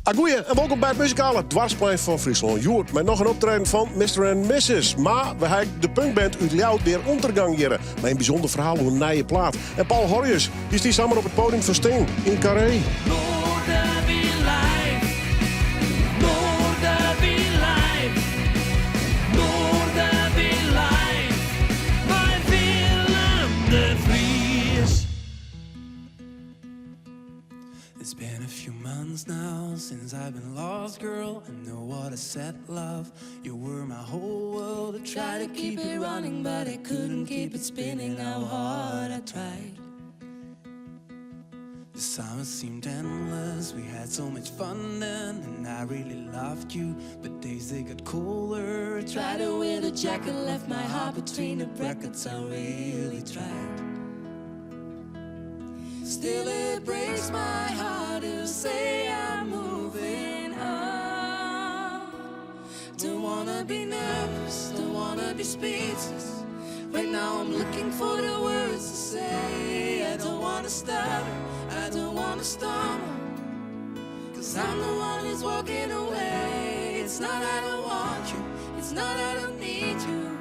Agoeie en wolkom by it muzikale Doarpsplein fan Fryslân. Hjoed mei noch in optreden fan Mister and Missus. Mar we ha ek de punkband út Ljouwert Der Untergang hjirre mei in bysûnder ferhaal oer in nije plaat. En Paul Horjus, dy stie samar op it podium fan Sting yn Carré. It's been a few months now since I've been lost, girl. I know what I said, love. You were my whole world. I tried to keep it running, but I couldn't keep it spinning. How hard I tried. The summer seemed endless. We had so much fun then, and I really loved you. But days they got colder. I tried to wear the jacket, left my heart between the brackets. I really tried. Still, it breaks my heart to say I'm moving on. Don't wanna be nervous, don't wanna be speechless. Right now, I'm looking for the words to say. I don't wanna stutter, I don't wanna stumble. Cause I'm the one who's walking away. It's not I don't want you, it's not I don't need you.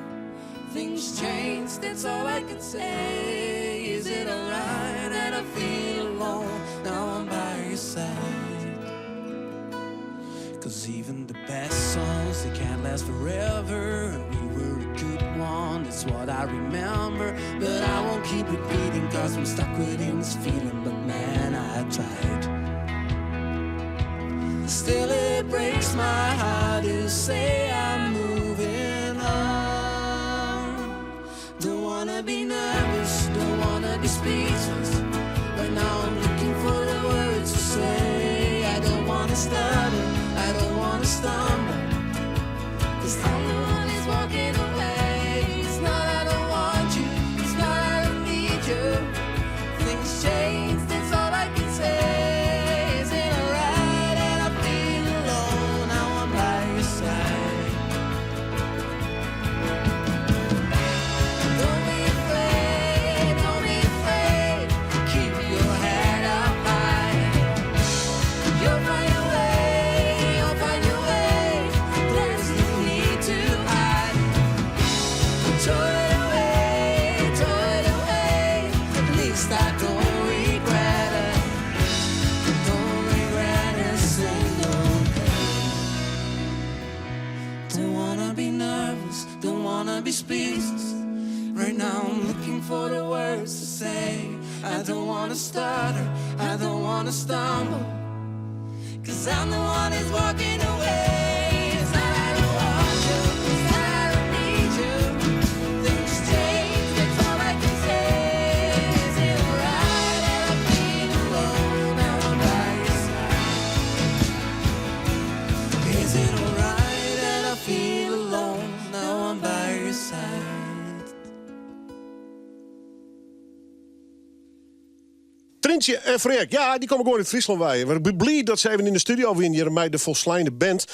Things change, that's all I can say. Is it alright that I feel alone? Now I'm by your side. Cause even the best songs, they can't last forever. And we were a good one, that's what I remember. But I won't keep repeating, cause I'm stuck within this feeling. But man, I tried. Still, it breaks my heart to say I'm moving on. Don't wanna be nervous, don't wanna be speechless. Right now I'm looking for the words to say. I don't wanna stutter, I don't wanna stumble. Cause I'm the one who's walking away. It's not I don't want you, it's not I don't need you. Things change, that's all I can say. Is it alright that I feel alone? Now I'm by your side. Don't be afraid, don't be afraid. Keep your head up high. You'll find your way, you'll find your way. There's no need to hide. Throw it away, throw it away. At least I don't regret it. Don't regret a single day. Don't wanna be nervous, don't wanna be speechless. Right now I'm looking for the words to say. I don't wanna stutter, I don't wanna stumble. Cause I'm the one who's walking away. It's not I don't want you, it's not I don't need you. Things change, that's all I can say. Is it alright that I feel alone? Now I'm by your side. Is it alright that I feel alone? Now I'm by your side. Tryntsje en Freark, ja, dy komme gewoan út Fryslân wei. We binne bliid dat se even yn de studio wiene hjir mei de folsleine band.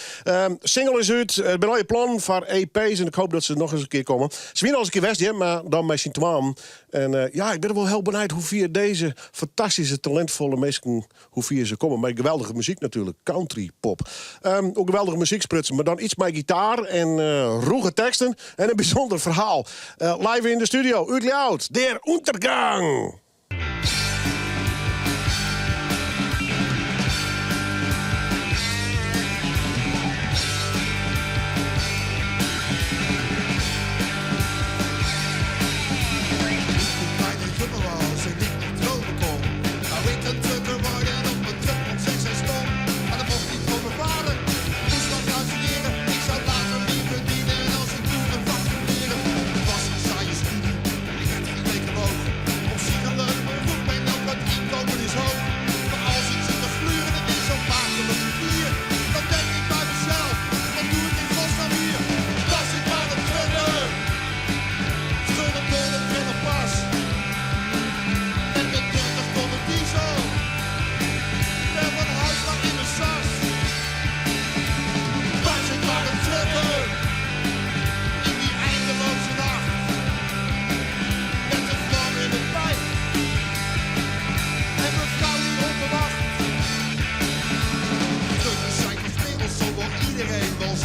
Single is út, der binne allegear plannen foar EP's en ik hoop dat se noch ris in kear komme. Se wiene al ris in kear west hjir, mar dan mei syn twaen. En ja, ik bin wol hiel benijd hoe fier dizze fantastyske, talintfolle minsken, hoe fier se komme. Mei geweldige muzyk natuerlik, country pop. Oer geweldige muzyk sprutsen, mar dan iets mei gitaar en rûge teksten en in bysûnder ferhaal. Live yn de studio, út Ljouwert, Der Untergang!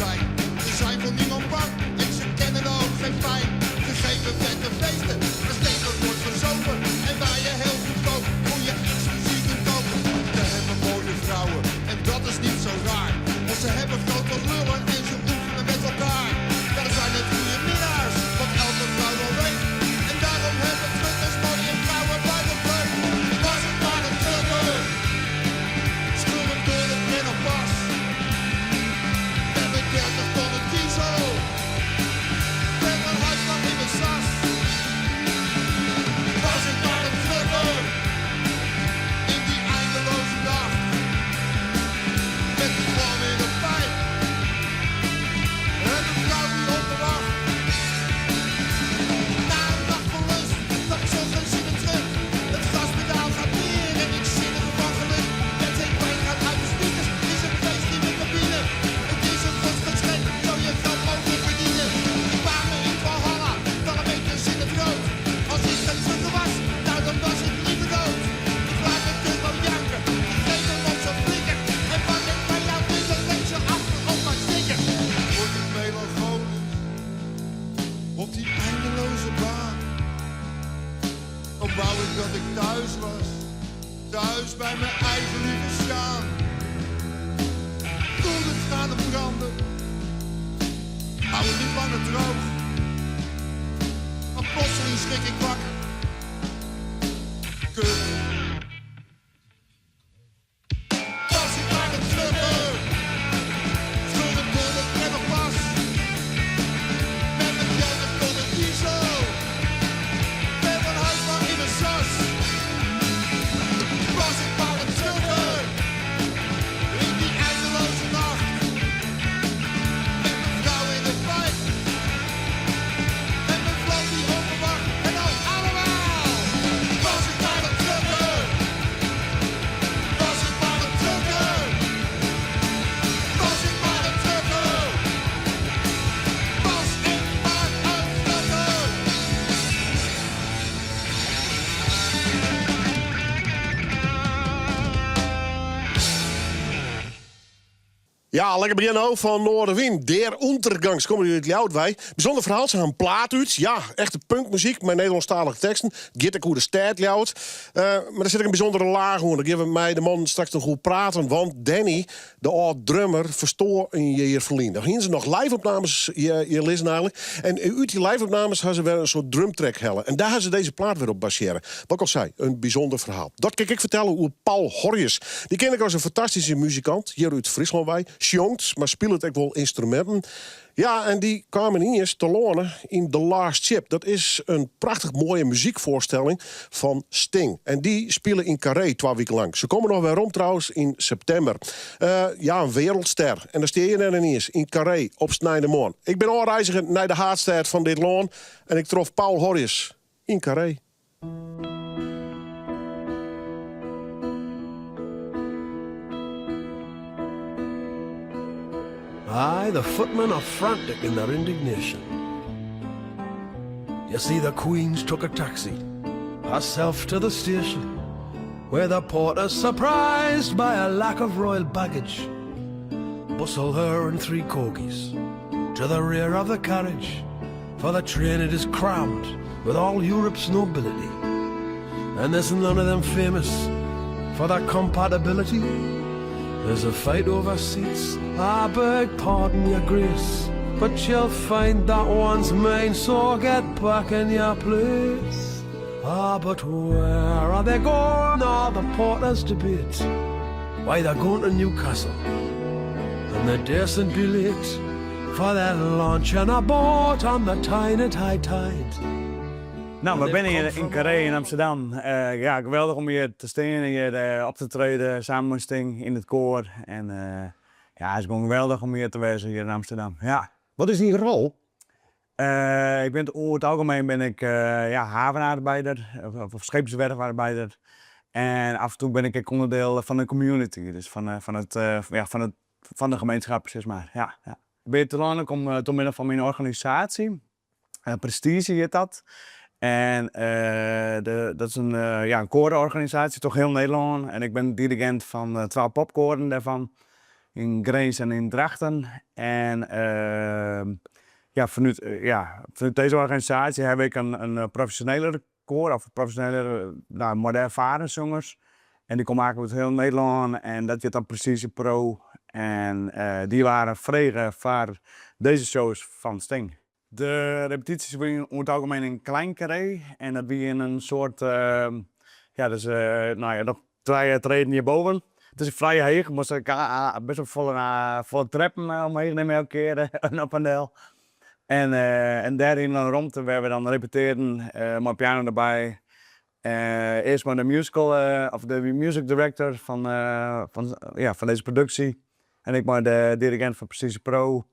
zijn. Ze zijn voor niemand bang en ze kennen ook geen pijn. Ze geven vette feesten, waar stevig wordt gezopen. En waar je heel goedkoop goede ecstasy kunt kopen. Ze hebben mooie vrouwen en dat is niet zo raar. Want ze hebben grote lullen en ze oefenen met elkaar. Ja, dat zijn het goede minnaars, wat elke vrouw wel weet. En daarom hebben truckers mooie vrouwen bij de pleut. Was het maar een trucker, scheurend door de Brennerpas. Met mijn 30 tonnen diesel, met mijn huisslag in mijn sas. Was ik maar een trucker, in die eindeloze nacht. Met de vlam in de pijp, en de vrouw die op me wacht. Na een dag van lust, dat ik zo geen zin meer terug. Het gaspedaal gaat neer en ik zit er van geluk. Het heet pijn gaat uit de speakers, het is een feest in de cabine. Het is een godsgeschenk, zo je geld mogen verdienen. Ik baan me in Valhalla, dan een beetje in het rood. Als ik geen trucker was, nou dan was ik liever dood. Ik laat de turbo janken, ik geef hem op zijn flikker. En wat ik bij jou doe, dan leg ze achter op mijn sticker. Word ik melancholisch op die eindeloze baan. Dan wou ik dat ik thuis was, thuis bij mijn eigen lieve Sjaan. Voel de tranen branden, hou het niet langer droog. Maar plotseling schrik ik wakker. Kut. Was ik maar een trucker, scheurend door de Brennerpas. Met mijn 30 tonnen diesel, met mijn huisman in mijn sas. Was ik maar een trucker, in die eindeloze nacht. Met mijn vrouw in de pijp, en mijn vrouw die op me wacht. En dan allemaal, was ik maar een trucker. Was ik maar een trucker. Was ik maar een trucker. Was ik maar een trucker. Ja, lekker begin nou van Noardewyn. Der Untergang, komme út Ljouwert wei. Bysûnder ferhaal, se ha in plaat út. Ja, echte punkmuzyk mei Nederlânsktalige teksten. Giet ek oer de stêd Ljouwert. Mar der sit ek in bysûndere laach oan. Dêr geane we mei de man straks noch oer praten. Want Danny, de âld-drummer, ferstoar in jier ferlyn. Dêr hiene se noch live-opnames hjir lizzen eigenlik. En út dy live-opnames ha se wer in soart drumtrack helle. En dêr ha se dizze plaat wer op basearre. Wat ik al sei, in bysûnder ferhaal. Dat kin ik fertelle oer Paul Horjus. Dy ken ik as in fantastyske muzikant, hjir út Fryslân wei. Sjongt, mar spilet ek wol ynstruminten. Ja, en dy kaam yniens telâne yn The Last Ship. Dat is in prachtich moaie muzykfoarstelling fan Sting. En dy spile yn Carré twa wiken lang. Se komme noch werom trouwens yn septimber. Ja, in wereldster. En dan steane je net yniens yn Carré op sneintemoarn. Ik bin ôfreizge nei de haadstêd fan dit lân en ik trof Paul Horjus yn Carré. Aye, the footmen are frantic in their indignation. You see, the Queen's took a taxi herself to the station, where the porter, surprised by a lack of royal baggage, bustle her and three corgis to the rear of the carriage, for the train it is crammed with all Europe's nobility, and there's none of them famous for their compatibility. There's a fight over seats, I beg pardon your grace, but you'll find that one's mine, so get back in your place. Ah, but where are they going? All the porters debate. Why, they're going to Newcastle, and they daresn't be late, for they're launching a boat on the Tyne at high tide. Nou, we binne hjir yn Carré yn Amsterdam. Ja, geweldich om hjir te stean en hjir op te treden samen mei Sting yn it koar. En ja, it is gewoan geweldich om hjir te wêzen hjir yn Amsterdam. Ja. Wat is dyn rol? Ik bin oer it algemien bin ik ja, havenarbeider of scheepswerfarbeider. En af en toe bin ik ek ûnderdiel fan de community, dus fan it, ja, fan de gemeenschap, sis mar. Ja. Ik bin hjir telâne kommen troch middel fan myn organisaasje. Prestige hjit dat. En dat is in, ja, in koarorganisaasje troch hiel Nederlân. En ik bin dirigint fan twa popkoaren dêrfan. Yn Grins en yn Drachten. En ja, fanút, ja, fanút dizze organisaasje ha we ek in profesjoneler koar, of profesjoneler, no, mei de erfaren sjongers. En dy komme eigentlik út hiel Nederlân en dat hjit dan Precisie Pro. En dy waarden frege foar dizze shows fan Sting. De repetysjes wiene oer it algemien yn Klein Carré en dat wie yn in soart, ja, dus no ja, noch trije treden hjirboven. It is frij heech, moast ek best wol folle treppen omheech nimme elke kear en op en del. En dêr yn in romte wêr we dan repetearden mei piano derby. Earst mei de musical, of de music director fan, ja, fan dizze produksje en ek mei de dirigint fan Precisie Pro.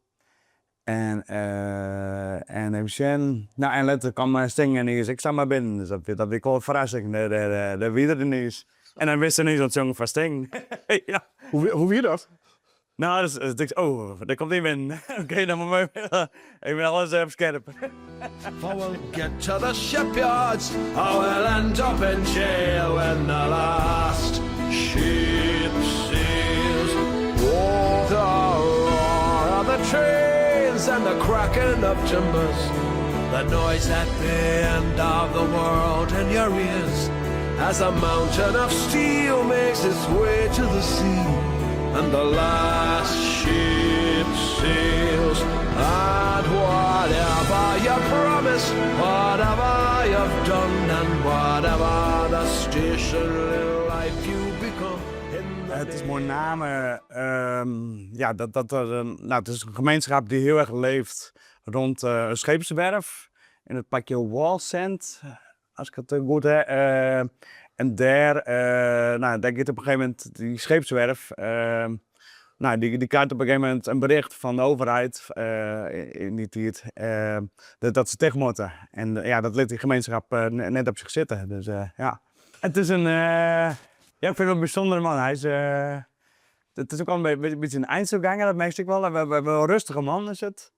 En en even sjen, no en letter kaam Sting yniens ek samar binnen, dus dat dat wie ek wol in ferrassing, dêr wie er yniens. En dan bist yniens oan it sjongen foar Sting. Ja. Hoe wie dat? No, dus ik, oh, dêr komt ien binnen. Oké, dan moat ik even alles op skerp. For we'll get to the shipyards or we'll end up in jail when the last ship sails. Oh, the roar of the trains and the cracking of timbers, the noise at the end of the world in your ears as a mountain of steel makes its way to the sea and the last ship sails. And whatever you promised, whatever you've done, and whatever the station in life you become. In the It is mei name ja, dat, dat der in, no, it is in gemeenskap dy't hiel erch leeft rûn in skeepswerf yn it plakje Wallsend, as ik it goed ha. En dêr, no, dêr giet op in gegeven momint dy skeepswerf, no, dy krijt op in gegeven momint in bericht fan de overheid yn dy tiid dat se ticht moatte. En ja, dat lit dy gemeenskap net op sich sitte. Dus ja. It is in, ja, ik fyn it wol in bysûndere man. Hy is, it is ek wol in bytsje in einzelganger, dat merkst ek wol. In rêstige man is it.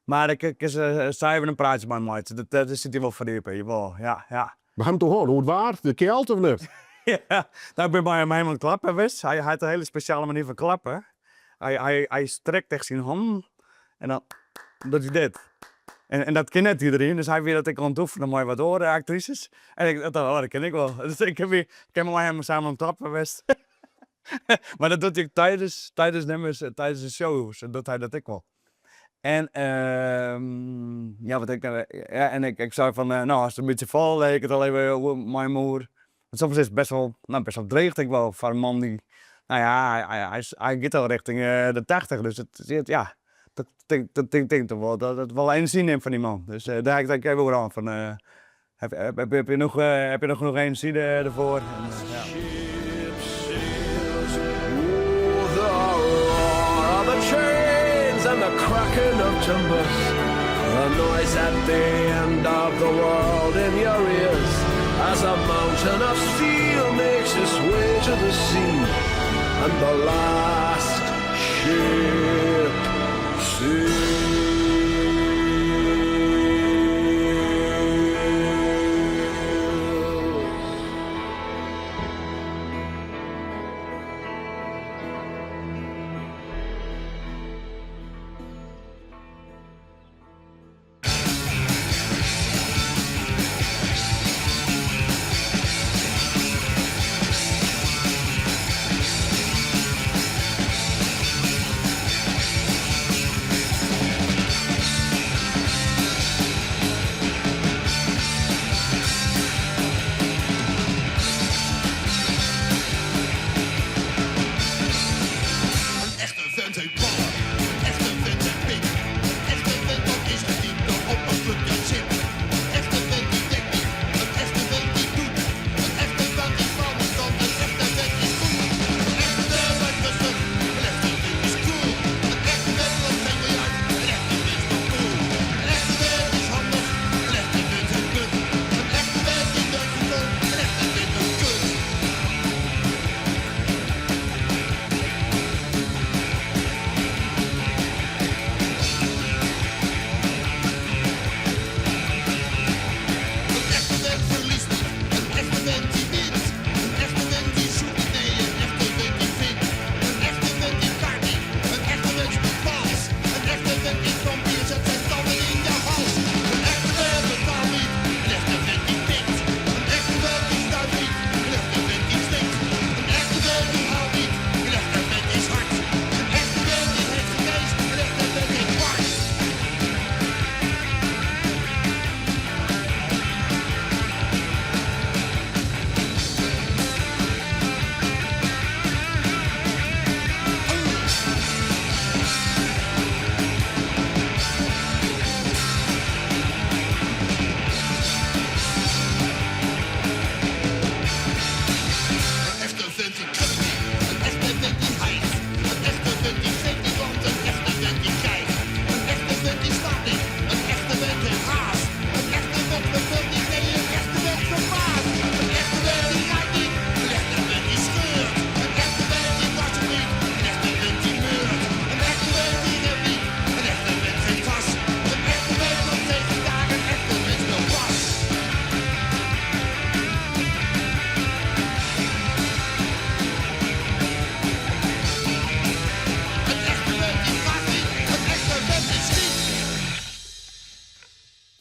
Mar ik kin sa even in praatsje mei him meitsje, dêr sit hy wol foar iepen, jawol, ja, ja. We ha him toch hân, oer it waar, de kjeld of net? Ja, no ik bin mei him oan it klappen west. Hy hat in hiele spesjale manier fan klappen. Hy strekt echt syn hannen en dan docht hy dit. En dat kin net iderien, dus hy wie dat ek oan it oefenen mei wat oare aktrises. En ik dacht, oh dat kin ik wol. Dus ik ha mei him samen oan it klappen west. Mar dat docht hy ek tidens, tidens nummers, tidens de shows, docht hy dat ek wol. En ja, wat ik ja, en ik sei fan, no, as it in bytsje falt, dan ha ik it al even oer mei him oer. Want soms is it best wol, no, best wol dreech tink ik wol foar in man dy't, no ja, hy hy giet al rjochting de tachtich, dus it, ja, dat tink ik tink toch wol dat it wol enerzjy nimt fan dy man. Dus dêr ha ik it ek even oer hân fan, Heb je nog, heb je nog genoeg energie ervoor? En, ja. The roar of the trains and the cracking of timbers, the noise at the end of the world in your ears, as a mountain of steel makes its way to the sea, and the last ship sails.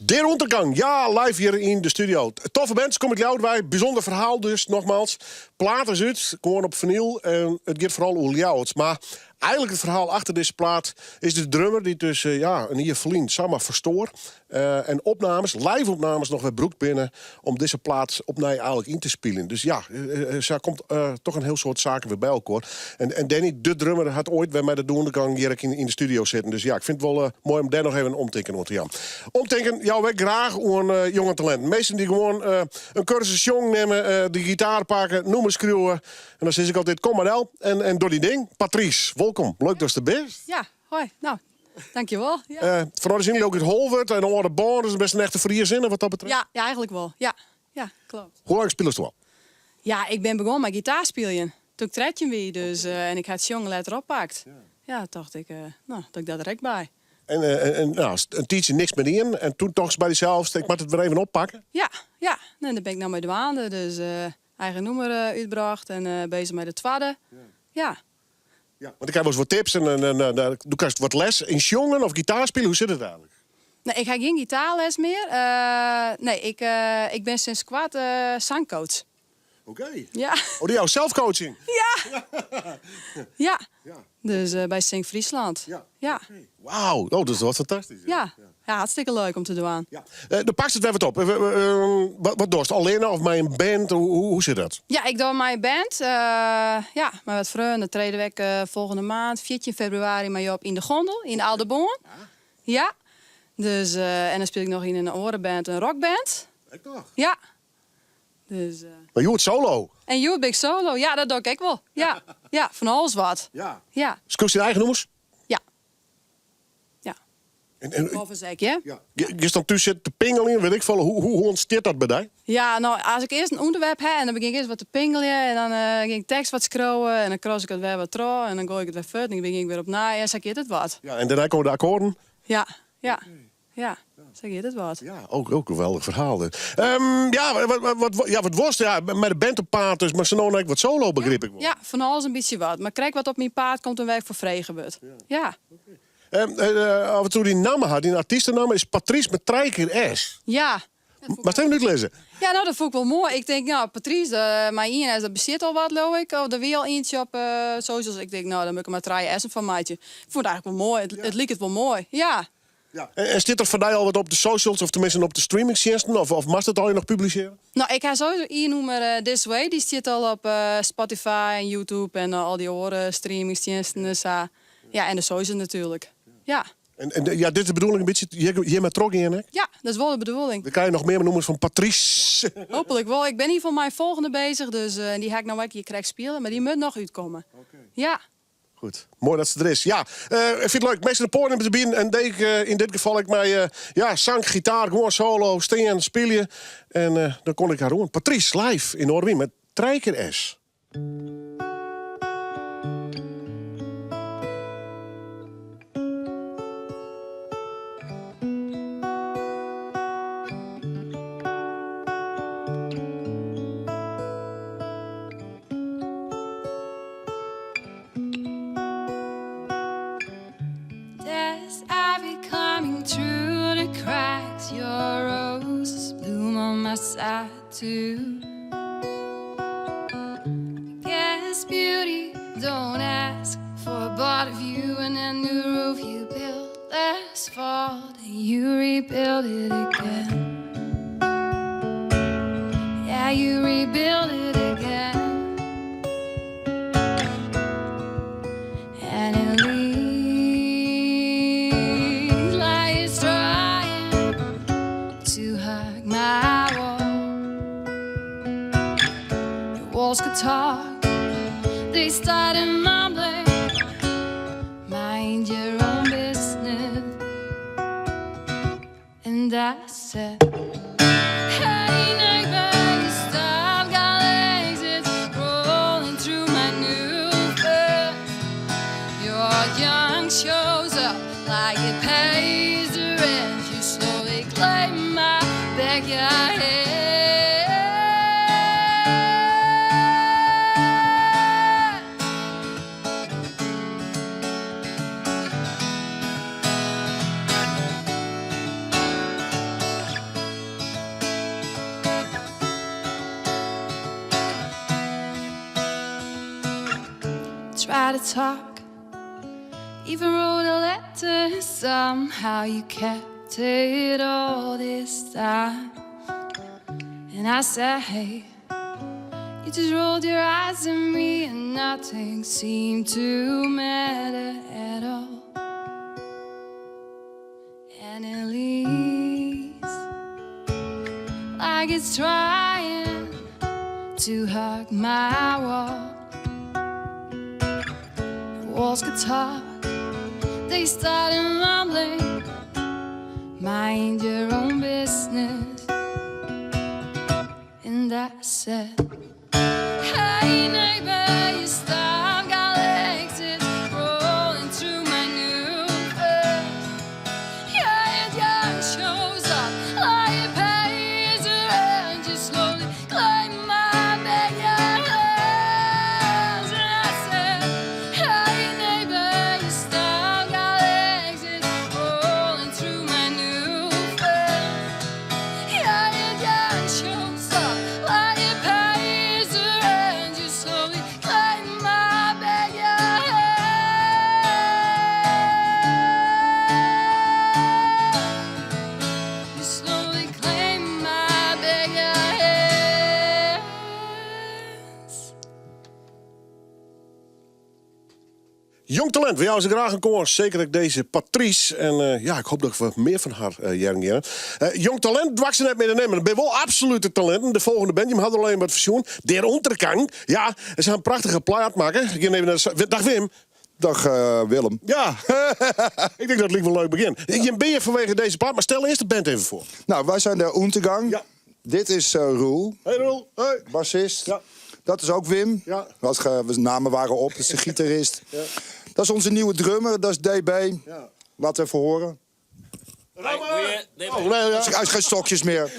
Der Untergang, ja, live hjir yn de studio. Toffe band, kom út Ljouwert wei. Bysûnder ferhaal dus, nogmaals. Plaat is út, gewoan op finyl. En it giet foaral oer Ljouwert. Mar eigenlik it ferhaal achter dizze plaat is de drummer dy't dus ja, in jier ferlyn samar ferstoar. En opnames, live-opnames noch wer brûkt binne om dizze plaat opnij eigenlik yn te spyljen. Dus ja, sa komt toch in hiel soad saken wer by elkoar. En Danny, de drummer, hat oait wer mei de Undergang hjir ek yn de studio sitten. Dus ja, ik fyn it wol moai om dêr noch even omtinken oan te jaan. Omtinken jouwe wy graach oan jonge talinten. Minsken dy't gewoan in kursus sjongen nimme, de gitaar pakke, nûmers skriuwe. En dan sis ik altyd, kom mar del en doch dyn ding. Patrice, wolkom. Leuk datst der bist. Ja, hoi. Nou, dankjewol. Ja. Fan orizjine ook út Holwert en âlde bân, dus bist in echte Friezinne wat dat betreft. Ja, ja, eigenlik wol. Ja, ja, kloppet. Hoe lang spilest do al? Ja, ik bin begûn mei gitaarspyljen doe't ik 13 wie, dus en ik ha it sjongen letter oppakt. Ja, tocht ik, no, doch ik dat der ek by. En nou, in tiidsje niks mear dien en toen tochtst by dysels, ik moat it wer even oppakke? Ja, ja. En dêr bin ik no mei dwaande, dus eigen nûmer útbrocht en bezich mei de twadde. Ja. Ja, want ik ha wolris wat tips en do krijst wat les yn sjongen of gitaarspyljen. Hoe sit it eigenlik? Nee, ik ha gjin gitaarles mear. Nee, ik bin sinds koart sangcoach. Oké. Ja. Oh, do joust sels coaching? Ja. Ja. Dus by Sing Friesland. Ja. Ja. Wauw, oh, dat is wat fantastysk. Ja. Ja, hartstikke leuk om te dwaan. Ja. Do pakst it wer wat op. Wat dochst? Allinne of mei in band? Hoe sit dat? Ja, ik doch mei in band. Ja, mei wat freonen. Dan trede we ek folgjende maand, 14 februari, mei op yn de Gondel yn Aldeboarn. Ja. Dus, en dan spylje ik noch yn in oare band, in rockband. Ek noch? Ja. Dus. Mar hjoed solo? En hjoed bin ik solo. Ja, dat doch ik ek wol. Ja, ja, fan alles wat. Ja. Ja. Skriuwst dyn eigen nûmers? Ja. Ja. En Covers ek, ja. Ja. Giest dan thús sitten te pingeljen, wit ik folle. Hoe ûntstiet dat by dy? Ja, no, as ik earst in ûnderwerp ha en dan begjin ik earst wat te pingeljen en dan gean ik tekst wat skriuwen en dan kras ik it wer wat troch en dan goai ik it wer fuort en dan begjin ik wer opnij en sa giet it wat. Ja, en dêrnei komme de akkoarden? Ja, ja. Ja, sa giet it wat. Ja, ook een geweldich ferhaal. Ja, wat, ja, wat wolst? Ja, mei de band op paad dus, mar sa no ek wat solo, begryp ik wol. Ja, fan alles in bytsje wat. Mar krekt wat op myn paad komt en wêr't ik foar frege wurdt. Ja. As we it oer dyn namme ha, dyn artystenamme is Patrice mei trije kear S. Ja. Moatst even útlizze. Ja, no, dat fûn ik wol moai. Ik tink, no, Patrice, mei ien S, dat bestiet al wat, leau ik. Of der wie al ientsje op socials. Ik tink, no, dan moat ik der mar trije S'en fan meitsje. Ik fûn it eigenlik wol moai. It liket wol moai, ja. Ja. En stiet der foar dy al wat op de socials of teminsten op de streamingtsjinsten? Of moatst it allegear noch publisearje? No, ik ha sowieso ien nûmer, This Way, dy stiet al op Spotify en YouTube en al dy oare streamingtsjinsten en sa. Ja, en de socials natuerlik. Ja. En ja, dit is de bedoeling in bytsje hjirmei trochgean ek? Ja, dat is wol de bedoeling. Dan krije je noch mear nûmers fan Patrice. Hooplik wol. Ik bin yn ieder gefal mei in folgjende bezich, dus dy ha ik no ek hjir krekt spile, mar dy moat noch útkomme. Ja. Goed, moai dat se der is. Ja, ik fyn it leuk. Minsken it poadium te bieden en deed ik yn dit gefal ek mei ja, sang, gitaar, gewoan solo, stean, spylje. En dan kon ik har oan. Patrice live yn Noardewyn mei trije kear S. There's ivy climbing through the cracks. Your roses bloom on my side too. Guess beauty don't ask for a bought of you and that new roof you built last fall. Then you rebuild it again. Yeah, you rebuild it again. And it leaks like it's trying to hug my wall. Your walls could talk, they started mumbling. Mind your own business. And I said, Hey neighbor, you stop got legs, it's rolling through my new fence. Your junk shows up like it pays the rent. You slowly claim my backyard. Try to talk, even wrote a letter. Somehow you kept it all this time. And I said, hey, you just rolled your eyes at me, and nothing seemed to matter at all. And it leaves like it's trying to hug my wall. The walls could talk, they started mumbling. Mind your own business. And I said, Hey neighbor, you stop got legs, it's rolling through my new fence. Yeah, it young shows up like it pays the rent. You slowly climb my backyard fence. And I said, Hey neighbor, you stop got legs, it's rolling through my new fence. Yeah, it young shows up like it pays the rent. You slowly climb my backyard. You slowly claim my backyard. Jong talint, we jouwe se graach in kâns. Seker ek dizze Patrice. En eh, ja, ik hoop dat we mear fan har uh, hearren geane. Eh, jong talint doar ik se net mear te neamen. It binne wol absolute talinten. De folgjende band, jim hawwe der al even wat fan sjoen. Der Untergang. Ja, se ha in prachtige plaat makke. Ik gean even nei de... Dag Wim. Dag Willem. Ja, ik tink dat it lyk wol leuk begjin. Jim binne hjir fanwege dizze plaat, mar stel earst de band even foar. Nou, wij zijn de Untergang. Ja. Dit is Roel. Hey Roel. Hey. Bassist. Ja. Dat is ook Wim. Ja. Wat we namen waren op, dat is de gitarist. Ja. Dat is onze nieuwe drummer, dat is DB. Ja. Laat even horen. Oh, nee, ja. Hij is geen stokjes meer.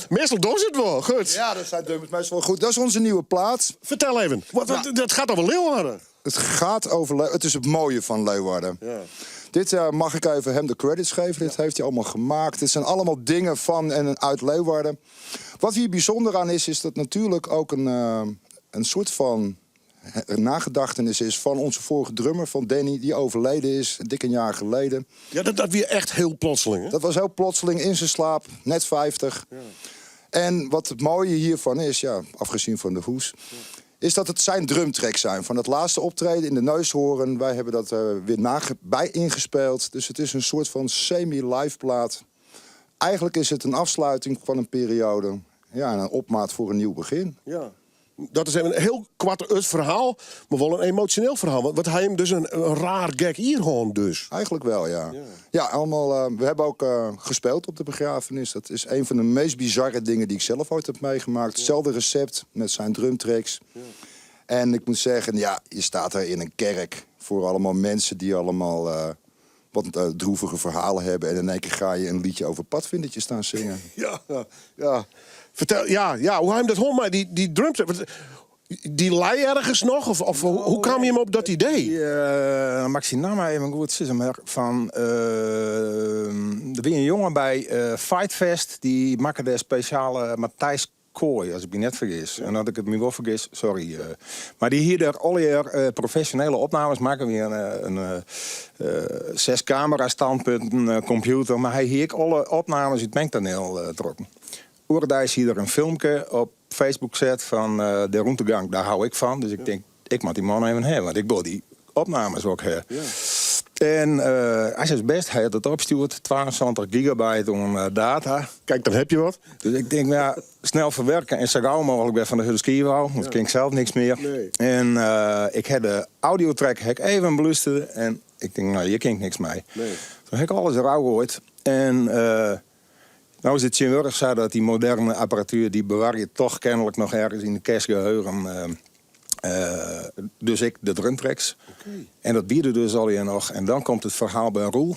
Meastal dogge se it wol. Goed. Ja, dat zijn drummers meestal wel goed. Dat is onze nieuwe plaat. Fertel even. Wat, dat gaat over Leeuwarden. Het gaat over Het is het mooie van Leeuwarden. Ja. Dit mag ik even hem de credits geven. Dit heeft hij allemaal gemaakt. Dit zijn allemaal dingen van en uit Leeuwarden. Wat hier bijzonder aan is, is dat natuurlijk ook een soort van nagedachtenis is van onze vorige drummer, van Danny, die overleden is, dik een jaar geleden. Ja, dat wie echt hiel plotseling, hè? Dat was heel plotseling in zijn slaap, net 50. En wat het mooie hiervan is, ja, afgezien van de hoes, is dat het zijn drumtracks zijn. Van het laatste optreden in de Neushoorn. Wij hebben dat weer bij ingespeeld. Dus het is een soort van semi-live plaat. Eigenlijk is het een afsluiting van een periode. Ja, en een opmaat voor een nieuw begin. Ja. Dat is even in hiel koart it ferhaal, mar wol in emosjoneel ferhaal. Want hy him dus in raar gek jier hân dus. Eigenlijk wel, ja. Ja, allemaal, we hebben ook gespeeld op de begrafenis. Dat is een van de meest bizarre dingen die ik zelf ooit heb meegemaakt. Hetzelfde recept met zijn drumtracks. En ik moet zeggen, ja, je staat daar in een kerk voor allemaal mensen die allemaal wat droevige verhalen hebben. En in één keer ga je een liedje over padvindertjes staan zingen. Ja, ja. Fertel, ja, hoe ha jim dat hân mei die drumtrack? Want dy lei ergens noch? Of hoe kaam jim op dat idee? Die, mag ik syn namme even goed sizze, mar fan, der wie in jonge by Fightfest, dy makke dêr spesjale Matthijs Kooi, as ik my net fergis. En as ik it my wol fergis, sorry. Mar dy hie dêr allegear profesjonele opnames makke, wie in 6 camera standpunten, computer. Mar hy hie ek alle opnames út mengpanel trokken. Oerdeis hie er in filmke op Facebook set fan Der Untergang, daar hou ik van. Dus ik tink, ik moat dy man even ha, want ik wol dy opnames ek ha. En hy sei bêst, hy hat it opstjoerd, 72 gigabyte oan data. Kijk, dan heb je wat. Dus ik tink, nou ja, snel ferwurke en sa gau mooglik wer fan de hurde skiif ôf, want kin ik sels niks mear. Nee. En ik ha de audiotrack ha ik even belústere en ik tink, nou, hjir kin ik niks mei. Nee. Toen ha ik alles derôf goaid en nou is it tsjintwurdich sa dat dy moderne apparatuer, dy bewarje toch kenlik noch ergens yn de kestgeheugen. Dus ek de drumtracks. En dat wie der dus allegear noch. En dan komt it ferhaal by Roel.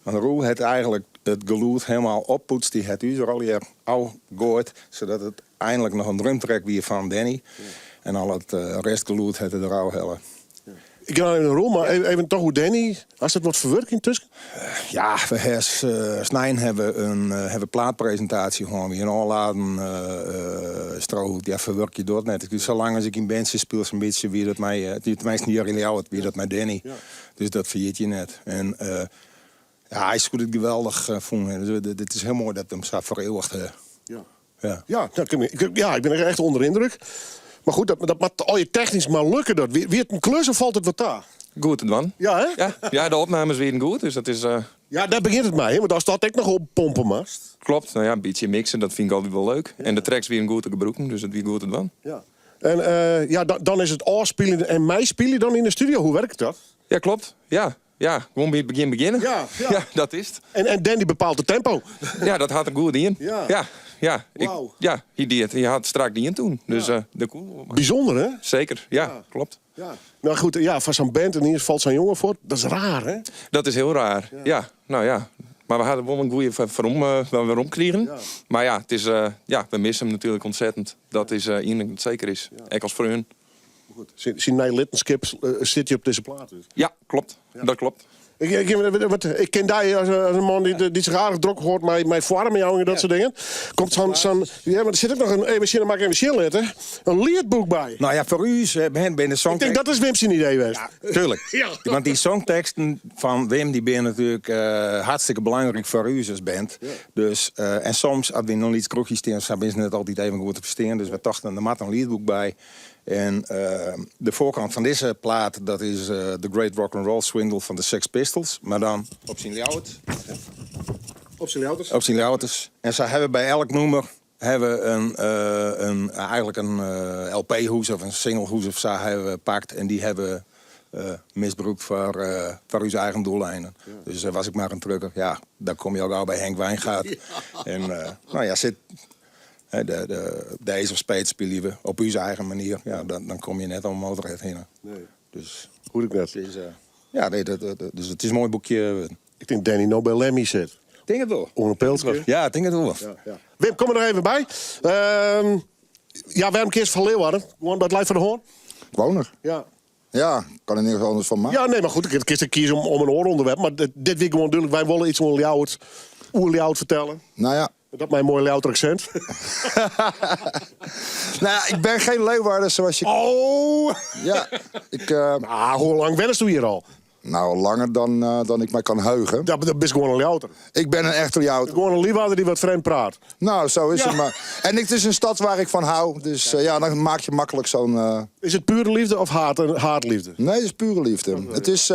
Want Roel hat eigentlik it gelûd hielendal oppoetst. Dy hat ús der allegear ôfgoaid, sadat it einlik noch in drumtrack wie fan Danny. En al it restgelûd hat er derôf helle. Ik gean even in rol, mar even toch oer Danny. Hast it wat ferwurke yntusken? Ja, we ha snein hawwe we in hawwe plaatpresintaasje hân. Wie in ôfladen strohoed. Ja, ferwurkje docht net. Salang as ik yn bandsjes spile, sa'n bytsje wie dat mei, teminsten hjir yn Ljouwert, wie dat mei Danny. Dus dat ferjit je net. En ja, hy soe it geweldich fûn hawwe. Dus it is hiel moai dat we him sa fereeuwigd hawwe. Ja. Ja. Ja, ja, ik bin echt ûnder de yndruk. Mar goed, dat moat allegear technysk mar lukke. Dat wie it in klus of falt it wat ta? Goed te dwaan. Ja, hè? Ja, ja, de opnames wienen goed, dus dat is... Ja, dêr begjint it mei, hè? Want ast dat ek noch oppompe moatst. Klopt, no ja, in bytsje mikse, dat fyn ik altyd wol leuk. En de tracks wienen goed te gebrûken, dus it wie goed te dwaan. Ja. En ja, dan is it ôfspyljen en meispyljen dan yn de studio. Hoe wurket dat? Ja, klopt. Ja, ja, gewoan by it begjin begjinne. Ja, ja. Ja, dat is it. En Danny bepaalt it tempo. Ja, dat hat er goed dien. Ja. Ja, ja. Ik, Wauw. ja, hy die it. Hy hat it strak dien toen. Dus de koe. Bysûnder, hè? Seker, ja, klopt. Ja. Nou goed, ja, foar sa'n band en iens falt sa'n jonge fuort. Dat is raar, hè? Dat is hiel raar, ja. Nou ja. Mar we hawwe wol in goede werom krigen. Mar ja, it is, ja, we misse him natuerlik ûntsettend. Dat is ien ding dat seker is. Ek as freon. Syn neilittenskip sit hjir op dizze plaat dus. Ja, klopt. Dat klopt. Ik ken dy as in man dy't sich aardich drok hâldt mei foarmjouwing en dat soart dingen. Komt sa'n, ja, mar der sit ek noch in, even sjen, dan moat ik even sjen litte, in lietboek by. Nou ja, foar ús binne de Ik songteksten... tink dat is Wim syn idee west. Ja, tuurlijk. Want dy songteksten fan Wim dy binne natuerlik hartstikke belangryk foar ús as band. Dus, en soms, as we yn in lyts kroechje stean, sa binne se net altyd even goed te ferstean. Dus we tochten, der moat in lietboek by. En de foarkant fan dizze plaat, dat is The Great Rock and Roll Swindle fan de Sex Pistols, mar dan op syn Ljouwert. Op syn Ljouwerts? Op syn Ljouwerts. En sa hawwe we by elk nûmer hawwe we in, in, eigenlik in LP-hoes of in singlehoes of sa hawwe we pakt en dy hawwe we misbrûkt foar, foar ús eigen doeleinen. Dus was ik maar een trucker, ja, dan komme je al gau by Henk Wijngaard. En no ja, sit. De Ace of Spades spylje we op ús eigen manier. Ja, dan komme je net om Motörhead hinne. Nee. Dus, Hoe ik net. Dus, ja, nee, dus it is in moai boekje. Ik tink Danny no by Lemmy sit. Tink it wol. Oan in pilske. Ja, tink it wol. Ja, ja. Wim, kom der noch even by. Ja, wêrom kiest foar Leeuwarden? Gewoan dat leit foar de hân? Gewoaner. Ja. Ja, ik kan der niks anders fan meitsje. Ja, nee, mar goed, ik kinst kieze om in oar ûnderwerp. Mar dit wie gewoan dúdlik. Wy wolle iets oer Ljouwert, oer Ljouwert fertelle. Nou ja. Dat mei in moai Ljouwerter aksint. Nou ja, ik ben geen Leeuwarder zoals je... Oh! Ja, ik... Ah, hoe lang wennest do hjir al? Nou, langer dan ik my kan heuge. Dat bist gewoan in Ljouwerter. Ik ben in echte Ljouwerter. Gewoan in Liwwadder dy't wat frjemd praat. Nou, zo is het maar. En het is een stad waar ik van hou. Dus ja, dan maak je makkelijk zo'n... Is it pure leafde of haatliefde? Nee, het is pure liefde. Het is,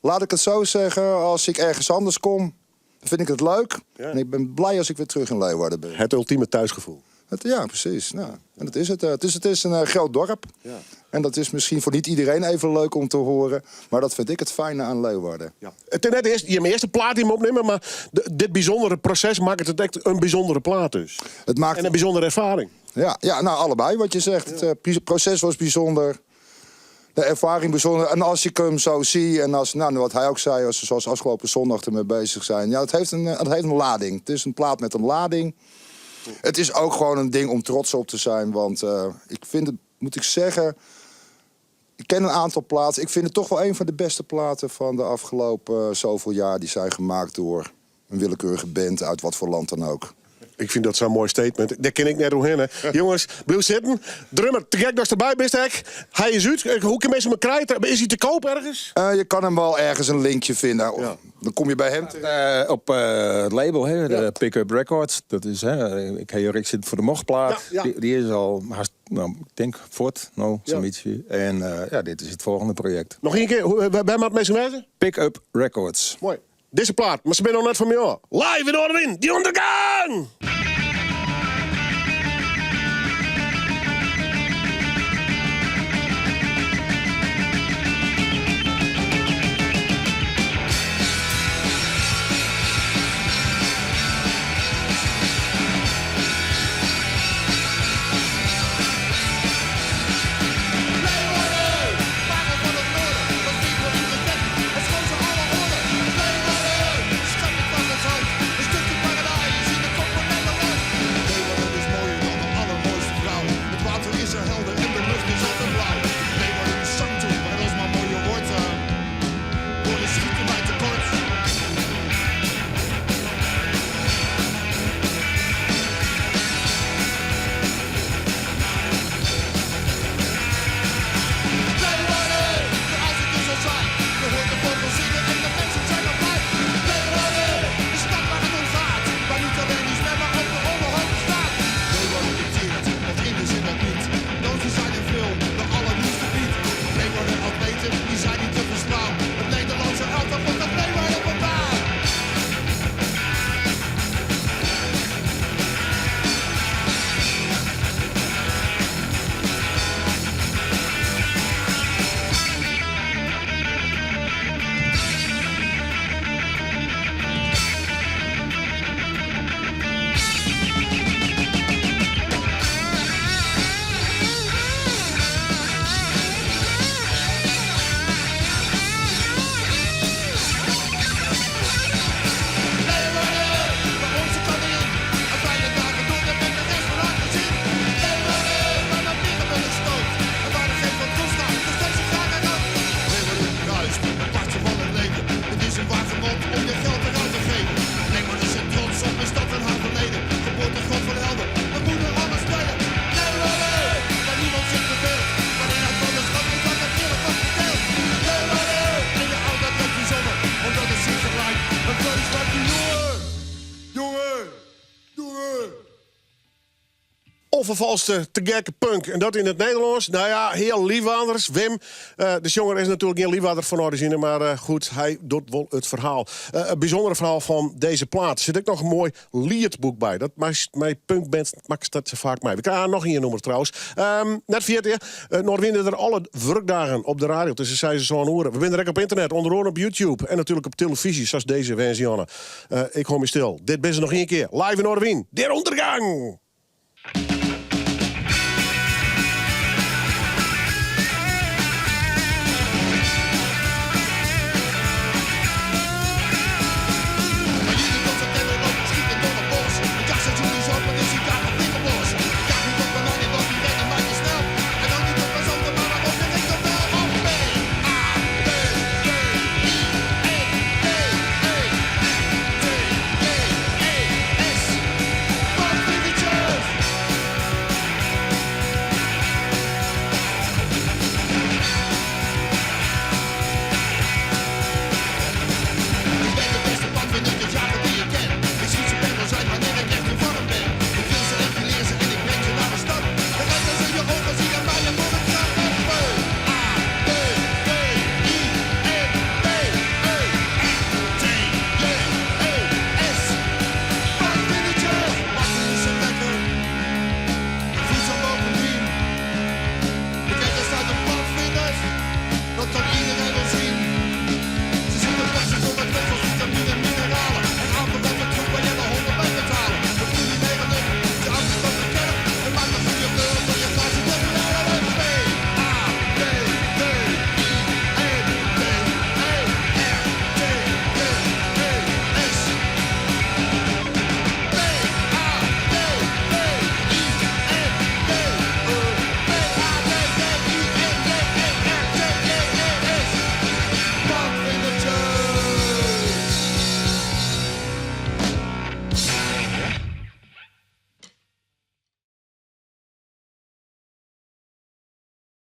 laat ik het zo zeggen, als ik ergens anders kom, dan vind ik het leuk. En ik ben blij als ik weer terug in Leeuwarden ben. Het ultieme thuisgevoel. Het, ja, precies. Nou, en dat is het. Het is een groot dorp. En dat is misschien voor niet iedereen even leuk om te horen. Maar dat vind ik het fijne aan Leeuwarden. Ja. Het is net eerst, je eerste plaat die we opnemen, maar dit bijzondere proces maakt het echt een bijzondere plaat dus. Het maakt En een bijzondere ervaring. Ja, ja, nou allebei wat je zegt. Het proces was bijzonder. De ervaring bijzonder. En als ik hem zo zie en als, nou, wat hij ook zei, als ze zoals afgelopen zondag ermee bezig zijn. Ja, het heeft een lading. Het is een plaat met een lading. Het is ook gewoon een ding om trots op te zijn. Want ik vind het, moet ik zeggen, ik ken een aantal platen. Ik vind het toch wel een van de beste platen van de afgelopen zoveel jaar. Die zijn gemaakt door een willekeurige band uit wat voor land dan ook. Ik vind dat zo'n mooi statement. Daar ken ik net omheen. Hè. Jongens, blijf zitten. Drummer, te gek dat je erbij bent, Hek. Hij is uit. Hoe kun je mensen hem krijgen? Is hij te koop ergens? Je kan hem wel ergens een linkje vinden. Of Dan kom je bij hem terecht. Op het label, hè, de Pick-up Records. Dat is, hè, ik heb hier, ik zit voor de mochtplaat. Die is al haast, nou, ik denk voort, nou, zoiets. En ja, dit is het volgende project. Nog één keer, waar moet mensen wezen? Pick-up Records. Mooi. Deze plaat, maar ze zijn nog net van mij. Live in Noardewyn, die Undergang! Leeuwarden, parel van het noorden, dat wiegelt in de wet, het schoot ze alle orde. Leeuwarden, schatje van het hart, een stukje paradijs in de kop van Nederland. Onvervalste te gekke punk. En dat yn it Nederlânsk. Nou ja, heel Liwwadders. Wim, eh, de sjonger is natuerlik gjin Liwwadder fan orizjine, mar eh, goed, hy docht wol it ferhaal. Eh, it bysûndere ferhaal fan dizze plaat. Der sit ek noch in moai lietboek by. Dat mei punkbands makkest dat sa faak mei. We krije noch ien nûmer trouwens. Um, net ferjitte, uh, Noardewyn is der alle wurkdagen op de radio tusken 6 en 7 oere. We binne der ek op ynternet, ûnder oare op YouTube en natuerlik op telefyzje, sa as dizze woansdei. Uh, ik hâld my stil. Dit binne se noch ien kear. Live yn Noardewyn. Der Untergang!